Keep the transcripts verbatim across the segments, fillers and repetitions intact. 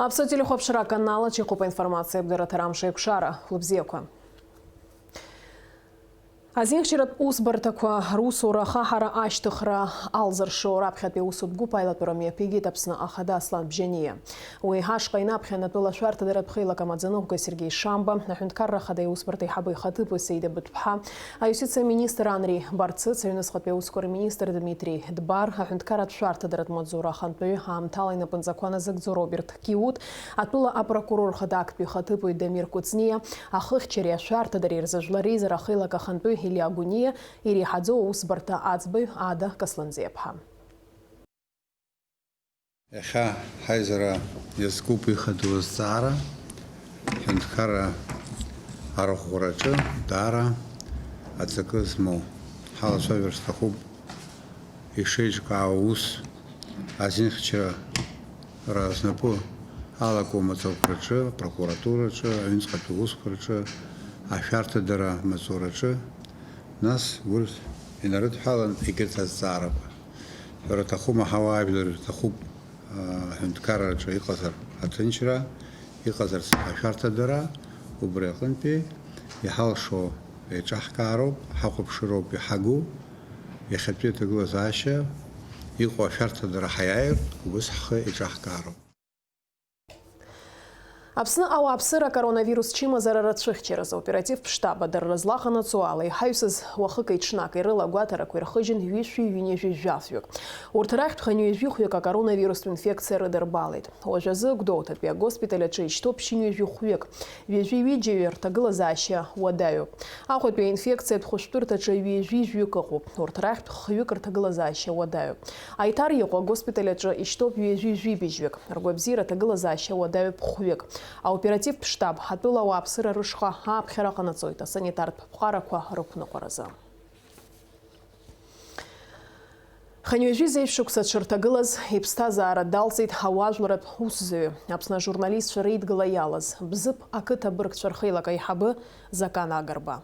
Аԥсуа телехәаԥшра аканал аҿы иҟоуп аинформациа абдырраҭара амш еиқәшара. Лыбзиақәа. Азинхьчаратә усбарҭақәа русура ахаҳара ашьҭыхра алзыршо раԥхьатәи аусутә гәыԥ аилатәара мҩаԥигеит Аԥсны Ахада Аслан Бжьаниа. Уи ашҟа инаԥхьан атәыла ашәарҭадаратә хеилак амаӡаныҟәгаҩ Сергеи Шамба, аҳәынҭқарра Ахада иусбарҭа аиҳабы ихаҭыԥуаҩ Саида Быҭәԥҳа, аиустициа аминистр Анри Барцыц, аҩныҵҟатәи аусқәа рминистр Дмитри Дбар, аҳәынҭқарратә шәарҭадаратә маҵзура ахантәаҩы, аамҭала инапынҵақәа назыгӡо Роберт Киут, атәыла апрокурор хада актәи ихаҭыԥуаҩ Дамир Кәыҵниа, ахыхьчареи ашәарҭадареи рзы жәлар реизара ахеилак ахантәаҩ Илиа Гәыниа, иреиҳаӡоу аусбарҭа аӡбаҩ Ада Касланӡиаԥҳа. Иахьа ҳаизара иазкуп ихадоу азҵаара, ҳҳәынҭқарра арӷәӷәараҿы даара аҵакы змоу. Ҳалацәажәар сҭахуп ишеиҿкаау аус азинхьчара знапы алаку амаҵурҭақәа рҿы, апрокуратураҿы, аҩныҵҟатәи аусқәа рҿы, ашәарҭадара амаҵураҿы, нас урҭ инарыдҳәалан егьырҭ азҵаарақәа. Ҳәара аҭахума, ҳауаажәлар рҭахуп, аа, аҳәынҭқарраҿы иҟазар аҭынчра, иҟазарц ашәарҭадара, убри аҟынтәи иҳалшо еиҿаҳкаароуп, ҳахәаԥшыроуп иҳагу, иахьатәи аҭагылазаашьа иҟоу ашәарҭадара ҳаиааиртә, убыс ҳхы еиҿаҳкаароуп. Аԥсны ауааԥсыра акоронавирус чымазара рацәыхьчаразы аоперативтә штаб адырра злаҟанаҵо ала иҳаҩсыз уахыки-ҽнаки рыла агәаҭарақәа ирхыжьын ҩышәи ҩынҩажәи жәафҩык. Урҭ рахьтә хынҩажәи хәҩык акоронавирустә инфекциа рыдырбалеит. Уажәазы Гәдоуҭатәи агоспиталь аҿы ишьҭоуп ԥшьынҩажәи хәҩык. Ҩажәи ҩыџьаҩы рҭагылазаашьа уадаҩуп. Аҟәатәи аинфекциатә хәышәтәырҭаҿы ҩажәи жәҩык ыҟоуп. Урҭ рахьтә хҩык рҭагылазаашьа уадаҩуп. Аиҭар иҟоу агоспиталь аҿы ишьҭоуп ҩажәи жәибжьҩык. Ргәабзиара аҭагылазаашьа уадаҩуп хәҩык. Аоперативтә штаб атәыла ауааԥсыра рышҟа ааԥхьара ҟанаҵоит асанитартә ԥҟарақәа рықәныҟәаразы. Хынҩажәи зеижә шықәса дшырҭагылаз иԥсҭазаара далҵит ауаажәларатә усзуҩы, Аԥсны ажурналистцәа реидгыла иалаз, Бзыԥ ақыҭа быргцәа рхеилак аиҳабы Закан Агрба.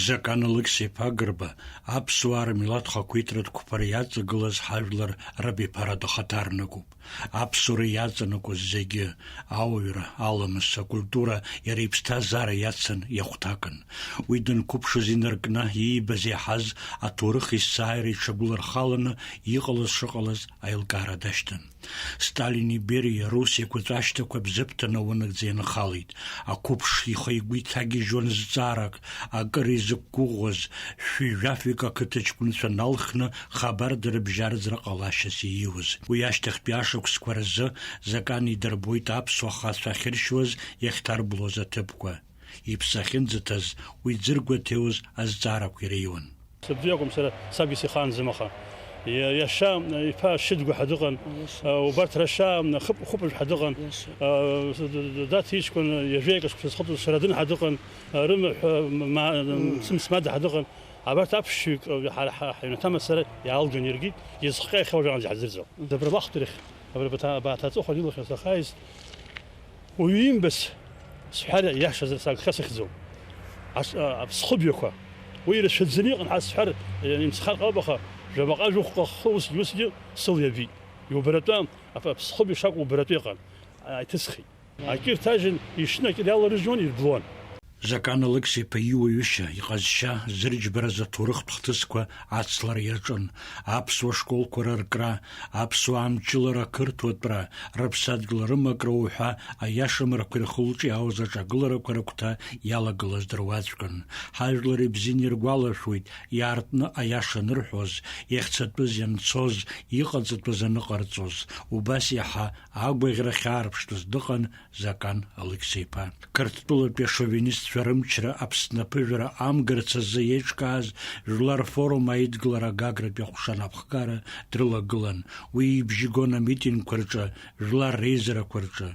Закан Алықьса-иԥа Агрба аԥсуаа рмилаҭ хақәиҭратә қәԥара иаҵагылаз ҳажәлар рабиԥаратә ахаҭарнакуп. Аԥсуара иаҵанакуаз зегьы, ауаҩра, аламыс, акультура иара иԥсҭазаара иацын, иахәҭакын. Уи данқәыԥшыз инаркны иибаз иаҳаз аҭоурых есааира иҽагәылархаланы иҟалаз шыҟалаз аилкаара дашьҭан. Сталини Бериа Рус еиқәаҵәа ашьҭақәа Бзыԥҭа наунагӡа ианхалеит. Ақәыԥш ихы-игәы иҭагьежьуан зҵаарак, акыр изықәгәыӷуаз, шәи жәафҩык ақыҭа ҷкәынцәа налхны хабар дырыбжьарӡра ҟалашьас ииуз. Уи ашьҭахьтәи ашықәсқәа рзы Закан идырбоит аԥсуа хацәа ахьыршьуаз, иахьҭарблуаз аҭыԥқәа. Иԥсы ахьынӡаҭаз, уи дзыргәаҭеиуаз азҵаарақәа иреиуан. Сабду иакәым, сара саб исихаанӡам, аха иа-, иашьа, иԥа Шьыдгәа ҳәа дыҟан, Иашьа. Убарҭ рашьа хыԥ-, хәыԥыжә ҳәа дыҟан. Иашьа. Даҭ иҷкәын ҩажәеи акы шықәса зхыҵуаз Шарадын ҳәа дыҟан, Рымаҳә, ма-, Мм. Сымсмада ҳәа дыҟан. Абарҭ аԥшьҩык ҳара ҳа-, ҳаҩнаҭа мацара иаалган иргеит, изхҟьа иахьа уажәраанӡа иҳаздырӡом. Добровольхтә рахь, абри абаҭа-, абаҭа аҵыхәан илахь сахааиз, уаҩы имбац сҳәар иашазар сагха сыхьӡом. Ас-, а, аԥсхыбҩақәа, уи ирацәаӡаны иҟан ҳәа сҳәар, имцхар ҟалап, аха жәабаҟа жәохәҟа хы усгьы усгьы сылиабеит. Иубаратәы, ап-, аԥсхыбаҩ шакәу убаратәы иҟан, а, иҭысхит. Акыр ҭажьын, ишьны акыр иаларыжьуан, ирблуан. Закан Алықьса-иԥа иуаҩышьа, иҟазшьа зырџьбараз аҭоурыхтә хҭысқәа ацлара иаҿын, аԥсуа школқәа рыркра, аԥсуаа мчылара ақырҭуатәра, рыԥсадгьыл рымакра уҳәа аиашамрақәа ирхылҿиаауаз аҿагыларақәа рыгәҭа иалагылаз дыруаӡәкын. Ҳажәлар ибзианы иргәалашәоит, иаартны аиаша анырҳәоз, иахьцатәыз ианцоз, иҟаҵатәыз аныҟарҵоз, убас иаҳа агәаӷьра ахьаарԥштәыз дыҟан Закан Алықьса-иԥа. Қырҭтәылатәи ашовинистцәа рымчра Аԥсны аԥыжәара амгарц азы иеиҿкааз Жәлар рфорум аидгылара Гагратәи аҟәша анапхгара дрылагылан. Уи ибжьы гон амитингқәа рҿы, жәлар реизарақәа рҿы.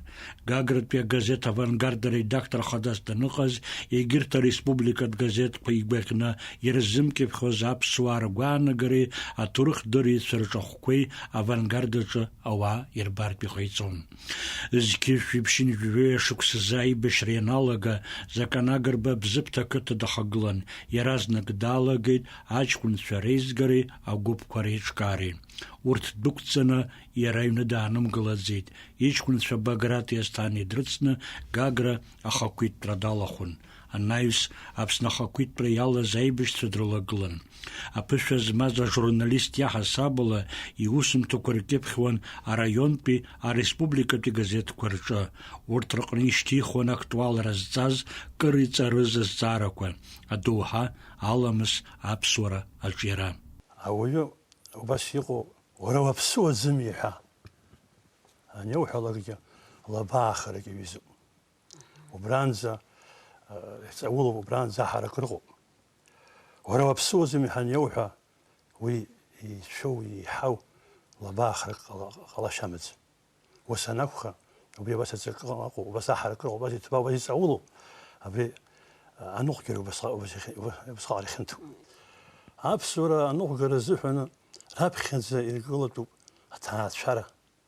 Гагратәи агазеҭ Авангард аредактор хадас даныҟаз, егьырҭ ареспубликатә газеҭқәа игәаӷьны ирзымкьыԥхьоз аԥсуаа ргәаанагареи аҭоурыхдырҩцәа рҿахәқәеи Авангард аҿы ауаа ирбартә иҟаиҵон. Зқьышәи ԥшьынҩажәи жәаҩа шықәсазы аибашьра ианалага, Закан Агрба Бзыԥҭа ақыҭа дахагылан, иаразнак далагеит аҷкәынцәа реизгареи агәыԥқәа реиҿкаареи. Урҭ дәықәҵаны иара аҩны даанымгылаӡеит. Иҷкәынцәа Баграти Асҭани дрыцны Гагра ахақәиҭтәра далахәын. Анаҩс, Аԥсны ахақәиҭтәра иалаз аибашьцәа дрылагылан. Аԥышәа змаз ажурналист иаҳасабала иусумҭақәа ркьыԥхьуан араионтәи, ареспубликатәи газеҭқәа рҿы. Урҭ рҟны ишьҭихуан актуалра зҵаз, кыр иҵарыз азҵаарақәа, адоуҳа, аламыс, аԥсуара, аҿиара. Ауаҩы убас иҟоу, уара уаԥсыуаӡами ҳәа аниауҳәалакгьы, лабаахарак иаҩызоуп. Убранӡа, э, иҵаулоуп, убранӡа аҳарак рыҟоуп. Уара уаԥсыуаӡами ҳәа аниауҳәа, уи ицәоу, еиҳау лабаахарак ҟала-, ҟалашьа амаӡам. Ус анакәха, убри абас аҵакы ыҟоуп, убас аҳарак ыҟоуп, убас иҭбаау, убас иҵаулоуп. Абри, э, аныҟәгара убасҟа-, убас ихьы-, убасҟак ихьанҭоуп. Аԥсуара аныҟәгара азыҳәан раԥхьаӡа иргылатәуп аҭаацәара.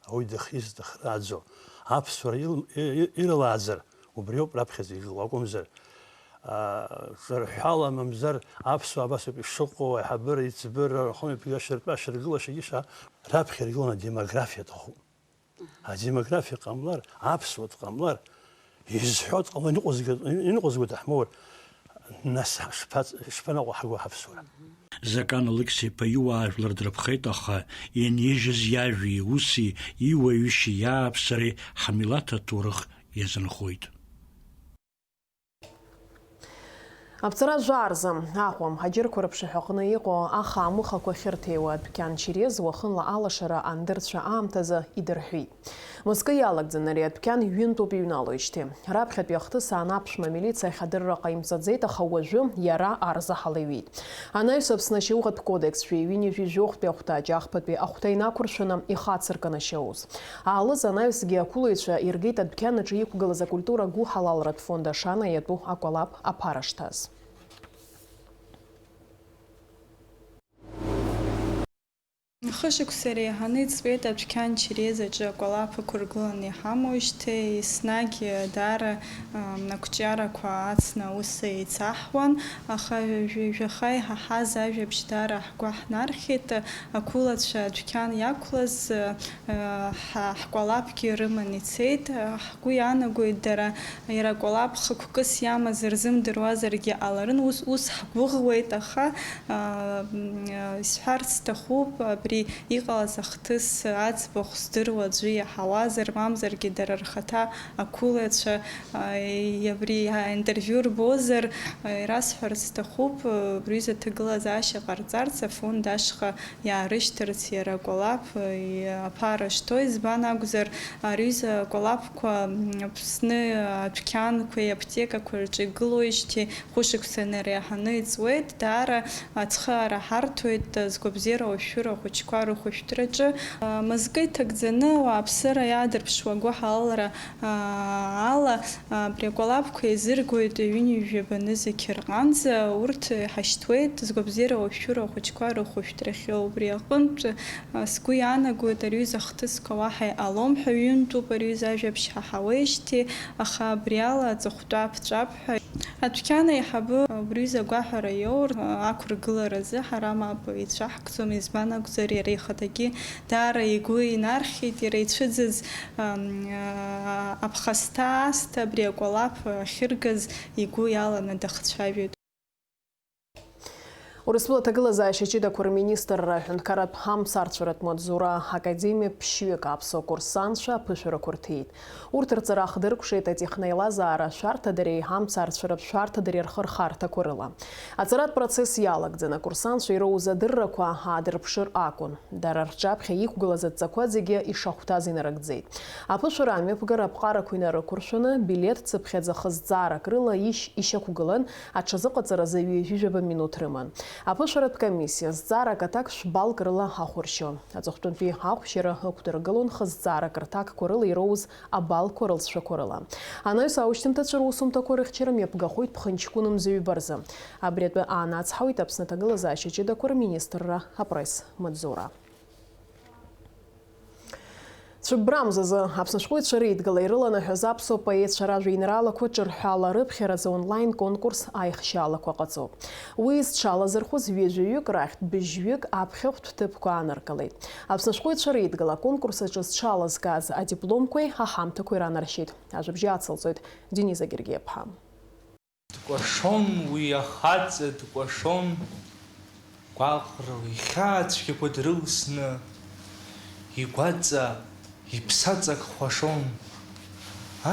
Ауаҩы дахьиз дахрааӡо, аԥсуара ил-, и-, и-, ирылааӡар, убриоуп раԥхьаӡа игылоу акәымзар, аа, ҿырҳәала мамзар аԥсуаа абас ауп ишыҟоу, аиҳабыра, иҵбыра, рхымҩаԥгашьа, ртәашьа, ргылашьагьы ша-, раԥхьа иргыланы адемографиа аҭахуп. Адемографиа ҟамлар, аԥсуа дҟамлар, изҳәо дҟамлар, иныҟәызго-, иныҟәызго даҳмоур, нас шԥац-, шԥаныҟәҳго ҳаԥсуара? Закан Алықьса-иԥа иуаажәлар дрыԥхеит, аха инижьыз иажәеи уси, иуаҩышьеи иааԥсареи ҳмилаҭ аҭоурых иазынхоит. Аԥҵара жәаа рзы, Аҟәа, аџьырқәа рыԥшаҳәаҟны иҟоу аха амыхақәа ахьырҭеиуа адәқьан Через уахынла алашара андырцәа аамҭазы идырҳәит. Мызкы иалагӡан ари адәқьан ҩынтәоуп иҩналоижьҭеи. Раԥхьатәи ахҭыс аан аԥшәма амилициа ахь адырра ҟаимҵаӡеит, аха уажәы иара арзаҳал иҩит. Анаҩс Аԥсны ашьауӷатә кодекс жәаҩа ҩынҩажәи жәохәтәи ахәҭа аџьа ахԥатәи ахәҭа инақәыршәаны ихацыркын ашьаус. Аалыз анаҩсгьы ақәылаҩцәа иргеит адәқьан аҿы иқәгылаз акультура гәыҳалалратә фонд Ашана иатәу акәалаԥ аԥара шҭаз. Хышықәса реиҳаны иҵуеит адәқьан Через аҿы акәалаԥ ықәыргыланы иҳамоуижьҭеи, еснагь даара, ам, ақәҿиарақәа ацны аус еицаҳуан, аха жәа-, жәаха иҳаҳаз ажәабжь даара ҳгәы ҳнархьит, ақәылацәа адәқьан иақәлаз, а, ҳа-, ҳкәалаԥгьы рыман ицеит, ҳгәы иаанагоит дара, иара акәалаԥ хықәкыс иамаз рзымдыруазаргьы ҟаларын, ус, ус ҳгәыӷуеит, аха, а, м, а, исҳәарц сҭахуп, абри иҟалаз ахҭыс аӡбахә здыруа аӡәы иаҳауазар, мамзаргьы дара рхаҭа ақәылаҩцәа, а, и-, абри аинтервиу рбозар, а, ирасҳәарц сҭахуп, а, рҩыза ҭагылазаашьа ҟарҵарц афонд ашҟа иаарышьҭырц иара акәалаԥ, и-, аԥара шҭоу, избан акәзар, ари аҩыза акәалаԥқәа, м, Аԥсны адәқьанқәеи аԥҭекақәеи рҿы игылоижьҭеи хәышықәса инареиҳаны иҵуеит, даара ацхыраара ҳарҭоит, згәабзиара ауашәшәыра ахәыҷқәа рыхәышәтәраҿы, а, мызкы иҭагӡаны ауааԥсыра иаадырԥшуа агәыҳалалра, а, ала, а, абри акәалаԥқәа еизыргоит ҩынҩажәи жәаба нызқь рҟынӡа, урҭ иҳашьҭуеит згәабзиара ауашәшәыра ахәыҷқәа рыхәышәтәрахьы. Убри аҟынтә, а, сгәы иаанагоит, ари аҩыза ахҭысқәа уаҳа иҟалом ҳәа ҩынтәуп, ари аҩыза ажәабжь ҳаҳауеижьҭеи, аха абри ала аҵыхәтәа ԥҵәап ҳәа. Адәқьан аиҳабы убри аҩыза агәаҳәара иоур, а, ақәыргыларазы ҳара мап ицәаҳкӡом, избан акәзар, иара ихаҭагьы даара игәы инархьит, иара ицәыӡыз, ам, а, аԥхасҭа аасҭа абри акәалаԥ ахьыргаз игәы иаланы дахцәажәеит. Урыстәыла аҭагылазаашьа ҷыдақәа рминистрра аҳәынҭқарратә ҳамцарцәаратә маҵзура академиа ԥшьҩык аԥсуа курсантцәа аԥышәарақәа рҭеит. Урҭ рҵара ахдыркәшеит атехноилазаара ашәарҭадареи ҳамцарцәаратә шәарҭадареи рхырхарҭақәа рыла. Аҵаратә процесс иалагӡан, акурсантцәа ироуз адыррақәа аадырԥшыр акәын. Дара рҿаԥхьа иқәгылаз адҵақәа зегьы ишахәҭаз инарыгӡеит. Аԥышәара амҩаԥгара аԥҟарақәа инарықәыршәаны, билеҭ цыԥхьаӡа хызҵаарак рыла ишь ишьақәгылан, аҽазыҟаҵаразы ҩажәижәаба минуҭ рыман. Аԥышәаратә комиссиа зҵаарак аҭак шә-балк рыла ахәыршьон. Аҵыхәтәантәи ахәшьара ықәдыргылон хызҵаарак рҭакқәа рыла ироуз абалқәа рылҵшәақәа рыла. Анаҩс аушьҭымҭацәа русумҭақәа рыхьчара мҩаԥгахоит ԥхынҷкәын мза ҩба рзы. Абри атәы аанацҳауеит Аԥсны аҭагылазаашьа ҷыдақәа рминистрра апресс-маҵзура. Шәыббра мзазы, Аԥсны ашәҟәыҩҩцәа реидгыла ирыланаҳәоз аԥсуа поетцәа ражәеинраалақәа ҿырҳәала рыԥхьаразы онлайн конкурс аихшьаалақәа ҟаҵоуп. Уи зҽалазырхәыз ҩажәаҩык рахьтә быжьҩык аԥхьахәтә ҭыԥқәа ааныркылеит. Аԥсны ашәҟәыҩҩцәа реидгыла аконкурс аҿы зҽалазгаз адипломқәеи аҳамҭақәеи ранаршьеит. Ажәабжь ацылҵоит Дениза Гергиаԥҳа. Дкәашон уи ахаҵа, дкәашон, гәаҟрала ихьаа цәгьақәа дрылсны, игәаҵа, иԥсаҵа кхәашон.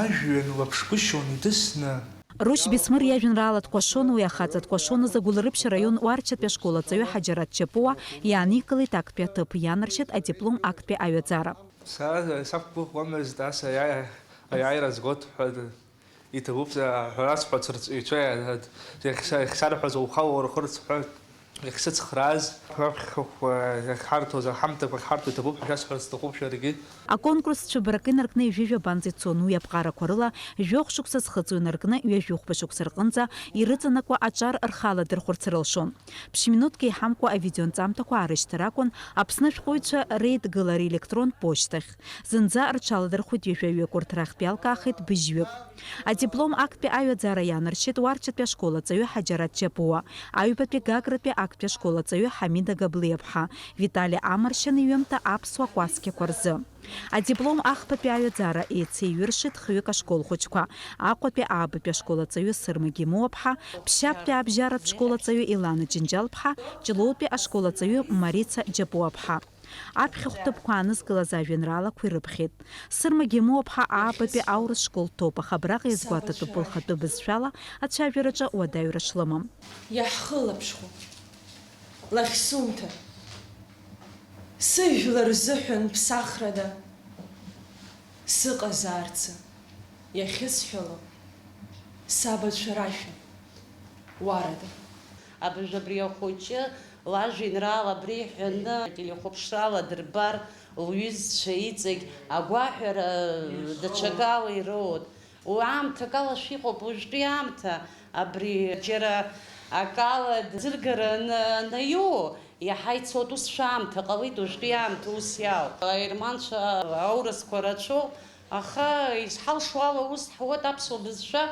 Ажәҩан лаԥшгәышьон идысны. Рушь Бесмыр иажәеинраала Дкәашон уи ахаҵа, дкәашоныз Агәылрыԥшь араион Уарчатәи ашкол аҵаҩы Ҳаџьараҭ Џьапуа иааникылеит актәи аҭыԥ, ианаршьеит адиплом актәи аҩаӡара. Сара сақәгәыӷуамызт ас аиааира, аиааира згоит ҳәа. Иҭабуп, ҳәа расҳәоит сырҵаҩцәа, иахьса-, иахьсарҳәаз ухала урхырц ҳәа, иахьсыцхрааз, раԥхьахәқәа иахьҳарҭоз, аҳамҭақәа ахьҳарҭо иҭабуп ҳәа шәасҳәарц сҭахуп шәаргьы. Аконкурс цәыббарак инаркны ҩажәи жәабанӡа ицон, уи аԥҟарақәа рыла жәохә шықәса зхыҵуа инаркны ҩажәи хәба шықәса рҟынӡа ирыҵанакуа аҿар рхы аладырхәырц рылшон. Ԥшь-минуҭк еиҳамкәа авидеонҵамҭақәа аарышьҭыр акәын Аԥсны ашәҟәыҩҩцәа реидгылара електронтә ԥошьҭахь. Зынӡа рҽаладырхәит ҩажәаҩык, урҭ рахьтә иалкаахеит быжьҩык. Адиплом актәи аҩаӡара ианаршьеит Уарчатәи ашкол аҵаҩы Ҳаџьараҭ Џьапуа, аҩбатәи Гагратәи актәи ашкол аҵаҩы Ҳамида Габлиаԥҳа, Витали Амаршьан иҩымҭа аԥсуа кәасқьақәа рзы. Адиплом ахԥатәи аҩаӡара еицеиҩыршеит хҩык ашкол хәыҷқәа, Аҟәатәи аабатәи ашкол аҵаҩы Сырма Гемуаԥҳа, Ԥшьаԥтәи аабжьаратә школ аҵаҩы Елана Џьынџьалԥҳа, Ҷлоутәи ашкол аҵаҩы Марица Џьапуаԥҳа. Аԥхьахә ҭыԥқәа аанызкылаз ажәеинраалақәа ирыԥхьеит. Сырма Гемуаԥҳа аабатәи аурыс школ ҭоуп, аха абраҟа иазгәаҭатәуп лхатәы бызшәала ацәажәараҿы уадаҩра шлымам. Иаҳхылаԥшхәы, лахьсумҭа, сыжәлар рзыҳәан ԥсахрада сыҟазаарцы иахьысҳәало, сабацәа рашәа уарада. Абыржә абри ахәыҷы лажәеинраала абра иҳәаны ателехәаԥшрала дырбар, лҩызцәа иҵегь агәаҳәара даҽакала ироуеит. Уи аамҭак ала шәыҟоуп, уажәтәи аамҭа абри џьара акала ӡыргара ана-, анаиу, иаҳа ицоит, ус шәаамҭа ҟалеит, уажәтәи аамҭа ус иаауп. Аерманцәа аурысқәа рацәоуп, аха изҳалшо ала ус ҳуеит аԥсуа бызшәа.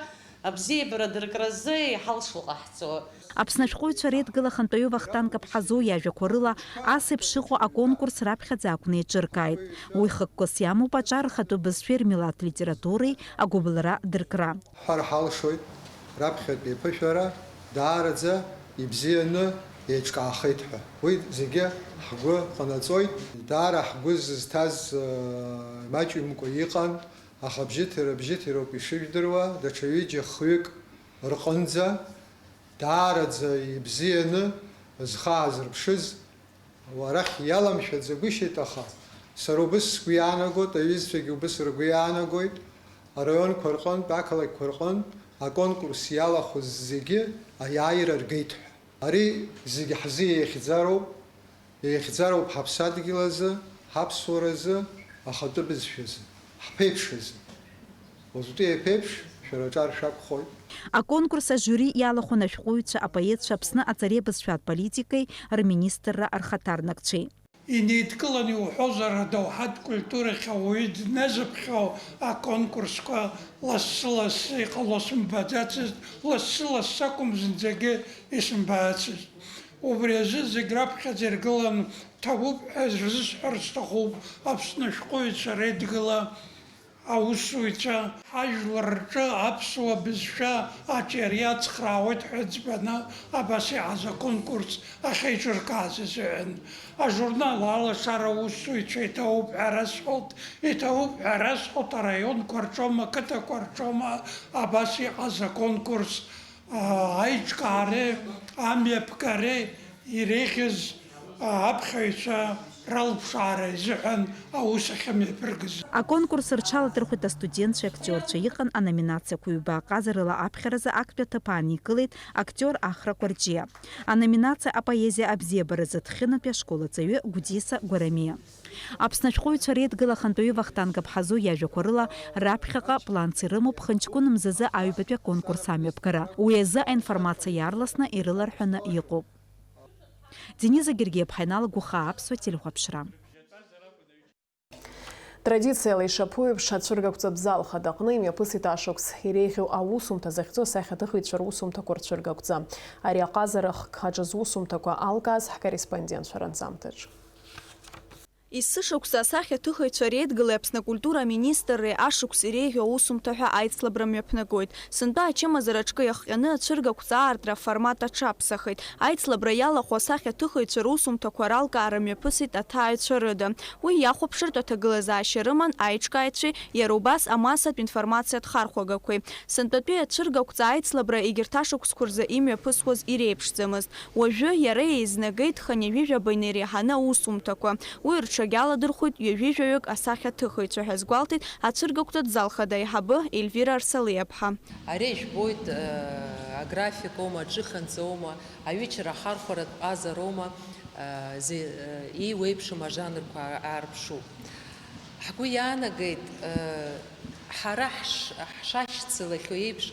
Абзиабара дыркразы иҳалшо ҟаҳҵоит. Аԥсны ашәҟәыҩҩцәа реидгыла ахантәаҩы Вахтанг Аԥҳазоу иажәақәа рыла, ас еиԥш иҟоу аконкурс раԥхьаӡа акәны еиҿыркааит. Уи хықәкыс иамоуп аҿар рхатәы бызшәеи рмилаҭ литературеи агәыбылра дыркра. Ҳәара ҳалшоит, раԥхьатәи аԥышәара даараӡа ибзианы еиҿкаахеит ҳәа. Уи зегьы ҳгәы ҟанаҵоит. Даара ҳгәы зызҭаз, ыы, маҷымкәа иҟан. Аха бжьыҭира бжьыҭироуп ишыжәдыруа, даҽа ҩыџьа хҩык рҟынӡа даараӡа ибзианы зхы аазырԥшыз арахь иаламшәаӡагәышьеит, аха сара убыс сгәы иаанагоит, аҩызцәагьы убыс ргәы иаанагоит, араионқәа рҟынтә, ақалақьқәа рҟынтә аконкурс иалахәыз зегьы аиааира ргеит ҳәа. Ари зегьы ҳзы еихьӡароуп, еихьӡароуп ҳаԥсадгьыл азы, ҳаԥсуара азы, ахатәы бызшәа азы, ҳԥеиԥш азы. Уаҵәтәи еиԥеиԥш, шәара аҿар шәакәхоит. Аконкурс ажиури иалахәын ашәҟәыҩҩцәа, апоетцәа, Аԥсны аҵареи абызшәатә политикеи рминистрра рхаҭарнакцәеи. Инеидкылан иуҳәозар, адоуҳатә культурахь ауаҩы дназыԥхьо аконкурсқәа лассы-лассы иҟало сымбаӡацызт, лассы-лассы акәым зынӡагьы исымбаацызт. Убри азы зегь раԥхьаӡа иргылан, ҭабуп ҳәа рзысҳәар сҭахуп Аԥсны ашәҟәыҩҩцәа реидгыла аусзуҩцәа ҳажәлар рҿы аԥсуа бызшәа аҿиара иацхраауеит ҳәа ӡбаны абас иҟаз аконкурс ахьеиҿыркааз азыҳәан. Ажурнал Алашара аусзуҩцәа иҭабуп ҳәа расҳәоит, иҭабуп ҳәа расҳәоит араионқәа рҿоума, ақыҭақәа рҿоума абас иҟаз аконкурс, аа, аиҿкаареи амҩаԥгареи иреиӷьыз аԥхьаҩцәа ралԥшаара изыҳәан аус ахьымҩаԥыргаз. Аконкурс рҽаладырхәит астудентцәеи актиорцәеи, иҟан аноминациақәа ҩба, ҟазарыла аԥхьаразы актәи аҭыԥ ааникылеит актиор Ахра Кәарҷиа. Аноминациа Апоезиа абзиабаразы Ҭхьынатәи ашкол аҵаҩы Гәдиса Гәарамиа. Аԥсны ашәҟәыҩҩцәа реидгыла ахантәаҩы Вахтанг Аԥҳазоу иажәақәа рыла, раԥхьаҟа планс ирымоуп хынҷкәын мзазы аҩбатәи аконкурс амҩаԥгара. Уи азы аинформациа иаарласны ирыларҳәаны иҟоуп. Дениза Гергиаԥҳа, Инал Гәыхаа, Аԥсуа телехәаԥшра. Традициала ишаԥу еиԥш, ацәыргақәҵатә зал хадаҟны имҩаԥысит ашықәс иреиӷьу аусумҭа захьӡу асахьаҭыхыҩцәа русумҭақәа рцәыргақәҵа. Ари аҟазара хк аҿы зусумҭақәа алкааз ҳкорреспондентцәа ранҵамҭаҿ. Есышықәса асахьаҭыхыҩцәа реидгылеи Аԥсны акультура аминистрреи ашықәс иреиӷьу аусумҭа ҳәа аицлабра мҩаԥнагоит. Сынтәа ачымазара аҿкы иахҟьаны ацәыргақәҵа аартра аформат аҽаԥсахит. Аицлабра иалахәу асахьаҭыхыҩцәа русумҭақәа ралкаара мҩаԥысит аҭааҩцәа рыда. Уи иахәаԥшыртә аҭагылазаашьа рыман аиҿкааҩцәеи иара убас амассатә информациатә хархәагақәеи. Сынтәатәи ацәыргақәҵа аицлабра егьырҭ ашықәсқәа рзы имҩаԥысуаз иреиԥшӡамызт. Уажәы иара еизнагеит хынҩажәижәаба инареиҳаны аусумҭақәа. Уи рҽагьаладырхәит ҩажәижәаҩык асахьаҭыхыҩцәа ҳәа азгәалҭеит ацәыргақәҵатә зал хада аиҳабы Ельвира Арсалиаԥҳа. Ари жәбоит, э, аграфикоума, аҿыханҵоума, аҩычара ахархәаратә ҟазароума, э, зе-, э, еиуеиԥшым ажанрқәа аарԥшуп. Ҳгәы иаанагеит, э, ҳара ҳш-, ҳшашьцылахьоу еиԥш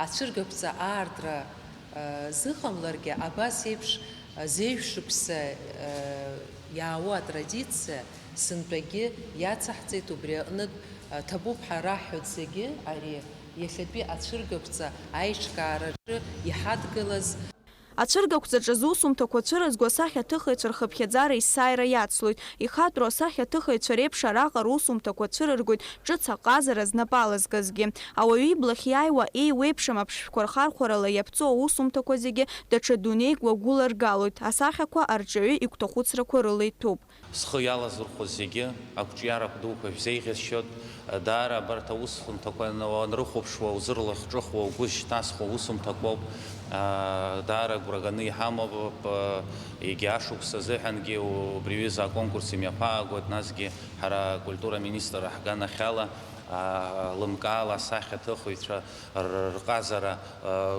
ацәыргақәҵа аартра, э, зыҟамларгьы, абас еиԥш, э, зеижә шықәса, э, иаауа атрадициа сынтәагьы иацаҳҵеит, убри аҟнытә, э, ҭабуп ҳәа раҳҳәоит зегьы, ари иахьатәи ацәыргақәҵа аиҿкаараҿы иҳадгылаз. Ацәыргақәҵаҿы зусумҭақәа цәырызго асахьаҭыхыҩцәа рхыԥхьаӡара есааира иацлоит. Ихатәроу асахьаҭыхыҩцәа реиԥш араҟа русумҭақәа цәырыргоит ҿыц аҟазара знапы алазгазгьы. Ауаҩы иблахь иааиуа еиуеиԥшым аԥшшәқәа рхархәарала иаԥҵоу аусумҭақәа зегьы даҽа дунеик уагәыларгалоит, асахьақәа арҿиаҩы игәҭахәыцрақәа рыла иҭәуп. Схы иалазырхәыз зегьы, ақәҿиара дуқәа шәзеиӷьасшьоит. Даара абарҭ аусумҭақәа анрыхәаԥшуа, узырлахҿыхуа, угәы зышьҭасхуа усумҭақәоуп. Даара агәра ганы иҳамоуп. Егьи ашықәс азыҳәангьы убри аҩыза аконкурс имҩаԥаагоит, насгьы ҳара акультура аминистрра ҳганахьала, лымкаала асахьаҭыхыҩцәа р-, рҟазара,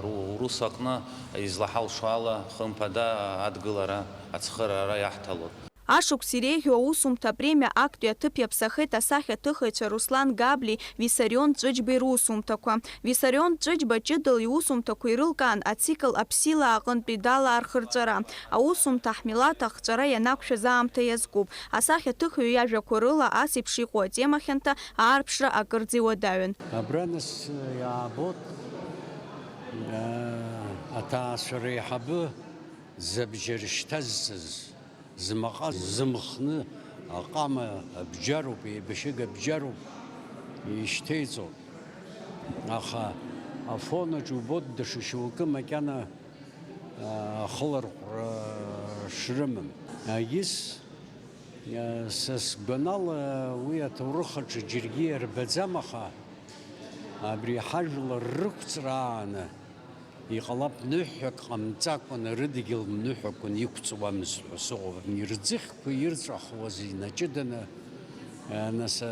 ру-, рус аҟны излаҳалшо ала, хымԥада, адгылара, ацхыраара иаҳҭалоит. Ашықәс иреиӷьу аусумҭа апремиа актәи аҭыԥ иаԥсахеит асахьаҭыхыҩцәа Руслан Габли, Виссарион Ҵәыџьбеи русумҭақәа. Виссарион Ҵәыџьба ҷыдала иусумҭақәа ирылкаан ацикл Аԥсилаа аҟынтәи далаархырҵәара. Аусумҭа ҳмилаҭ ахҵәара ианақәшәаз аамҭа иазкуп. Асахьаҭыхҩы иажәақәа рыла ас еиԥш иҟоу атема хьанҭа аарԥшра акырӡа иуадаҩын. Абра нас иаабоит, э, аҭаацәара аиҳабы зыбжьы рышьҭазҵаз. Змаҟа зымхны аҟама бџьаруп, еибашьыга бџьаруп ишьҭеиҵо. Аха афон аҿы убоит даҽа шьоукы макьана, а, ахыларҟәра шрымам. Егьыс, а, са сгәанала уи аҭоурых аҿы џьаргьы иарбаӡам, аха абри ҳажәлар рықәҵра ааны Иҟалап, ныҳәак ҟамҵакәан, рыдгьыл ныҳәақәан иқәҵуамызт ҳәа сыҟоуп. Рӡыхьқәа ирҵәахуаз инаҷыданы, нас,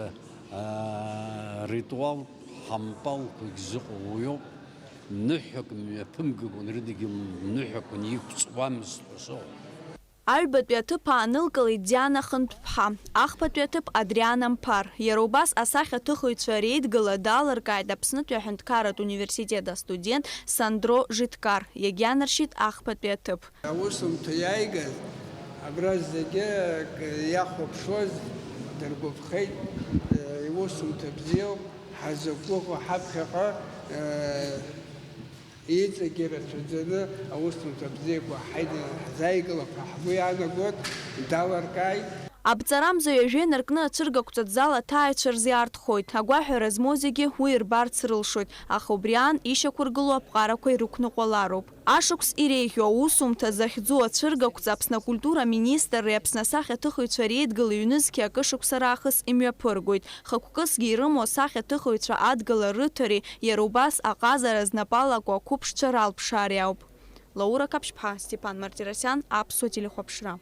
ритуалтә ҳампалқәагь зыҟоу уиоуп, ныҳәак мҩаԥымгакәан, рыдгьыл ныҳәақәан иқәҵуамызт ҳәа сыҟоуп. Аҩбатәи аҭыԥ аанылкылеит Диана Хынтәԥҳа, ахԥатәи аҭыԥ Адриан Амԥар. Иара убас асахьаҭыхыҩцәа реидгыла далыркааит Аԥснытәи аҳәынҭқарратә университет астудент Сандро Житкар, иагьианаршьеит ахԥатәи аҭыԥ. Аусумҭа иааигаз абра зегьы иахәаԥшуаз дыргәаԥхеит, иусумҭа бзиоуп, ҳазықәгәыӷуа ҳаԥхьаҟа, Иҵегьы рацәаӡаны аусумҭа бзиақәа ҳаидара ҳзааигылап ҳәа ҳгәы иаанагоит, даларкааит. Абҵарамза ҩажәа инаркны ацәыргақәҵатә зал аҭааҩцәа рзы иаартхоит. Агәаҳәара змоу зегьы уи ирбарц рылшоит, аха убри аан ишьақәыргылоу аԥҟарақәа ирықәныҟәалароуп. Ашықәс иреиӷьу аусумҭа захьӡу ацәыргақәҵа Аԥсны акультура аминистрреи Аԥсны асахьаҭыхыҩцәа реидгыли ҩнызқьи акы шықәса раахыс имҩаԥыргоит. Хықәкысгьы ирымоу асахьаҭыхыҩцәа адгылара рыҭареи иара убас аҟазара знапы алаку ақәыԥшцәа ралԥшаареи ауп. Лаура Қаԥшьԥҳа, Степан Мартиросиан, Аԥсуа телехәаԥшра.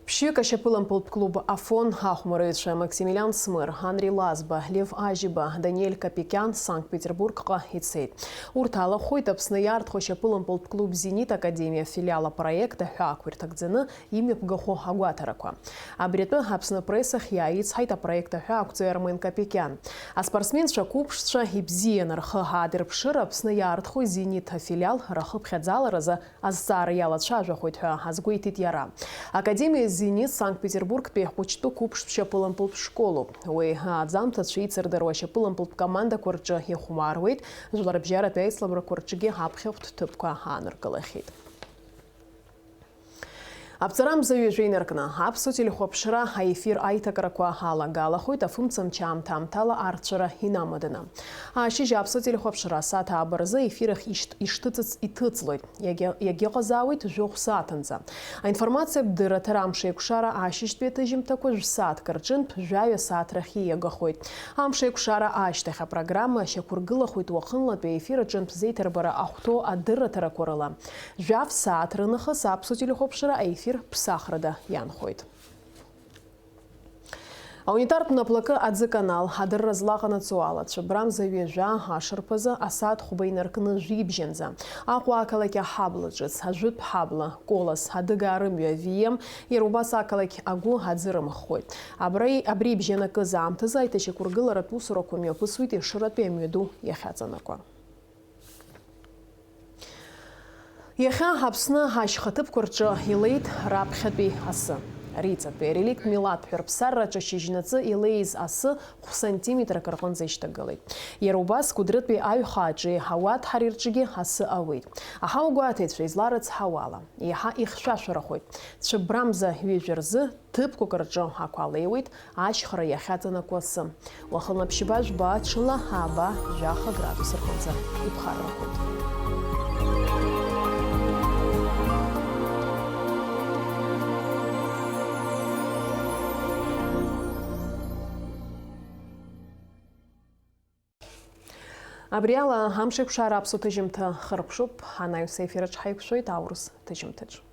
Ԥшьҩык ашьапылампылтә клуб Афон ахәмарыҩцәа Максимилиан Смыр, Анри Лазба, Лев Ажьиба, Даниель Капекиан Санкт-Петербургҟа ицеит. Урҭ алахәхоит Аԥсны иаартхо ашьапылампылтә клуб Зенит академиа афилиал апроект аҳәаақәа ирҭагӡаны имҩаԥгахо агәаҭарақәа. Абри атәы Аԥсны апрессахь иааицҳаит апроект аҳәаақәҵаҩ Армен Капекиан. Аспортсменцәа қәыԥшцәа ибзианы рхы аадырԥшыр, Аԥсны иаартхо Зенит афилиал рахыԥхьаӡаларазы азҵаара иалацәажәахоит ҳәа азгәеиҭеит иара. Академиа Денис Санкт-Петербургтәи ахәыҷтәы қәыԥштә шьапылампылтә школоуп. Уи аӡамҭацәа еицырдыруа ашьапылампылтә командақәа рҿы ихәмаруеит, жәларбжьаратәи аицлабрақәа рҿгьы аԥхьахәтә ҭыԥқәа ааныркылахьеит. Аԥҵарамза ҩажәа инаркны, аԥсуа телехәаԥшра аефир аиҭакрақәа алагалахоит, афымцамч аамҭа-аамҭала арцәара инамаданы. Ашьыжь аԥсуа телехәаԥшра асааҭ ааба рзы аефир ахь ишт-, ишҭыҵыц иҭыҵлоит. Иагьа-, иагьыҟазаауеит жәохә сааҭынӡа. Аинформациатә дырраҭара амшеикәшара ашьыжьтәи аҭыжьымҭақәа жәсааҭк рҿынтә жәаҩа сааҭ рахь ииагахоит. Амшеикәшара ашьҭахь апрограмма ашьақәыргылахоит уахынлатәи аефир аҿынтә зеиҭарбара ахәҭоу адырраҭарақәа рыла. Жәаф сааҭ рынахыс аԥсуа телехәаԥшра аефир ԥсахрада ианхоит. Аунитартә наплакы аӡы канал адырра злаҟанаҵо ала, Цәыбрамза ҩажәа ашарԥазы асааҭ хәба инаркны жәибжьанӡа Аҟәа ақалақь аҳабла ҿыц, ажәытә ҳабла, Колас, адыгаа рымҩа Виа, иара убас ақалақь агәы аӡы рымххоит. Абра, абри ибжьанакыз аамҭазы аиҭашьақәыргыларатә усурақәа мҩаԥысуеит Ешыратәи амҩаду иахьаҵанакуа. Иахьа Аԥсны ашьхаҭыԥқәа рҿы илеит раԥхьатәи асы. Риҵатәи ареликт милаҭ ҳәа рԥсарраҿы шьыжьнаҵы илеиз асы хә-сантиметрак рҟынӡа ишьҭагылеит. Иара убас Кәыдрытәи аҩхааҿи ауаҭҳареи рҿгьы асы ауеит. Аҳауагәаҭаҩцәа изларыцҳауала, иаҳа ихьшәашәарахоит. Цәыбрамза ҩажәа рзы ҭыԥқәак рҿы ақәа леиуеит, ашьхара иахьаҵанакуа асы. Уахынла ԥшьба жәба, ҽынла ааба жәаха градус рҟынӡа иԥхаррақәоит. Абри ала амшеикәшара аԥсуа ҭыжьымҭа хыркәшоуп, анаҩс аефир аҿы ҳаиқәшәоит аурыс ҭыжьымҭаҿ.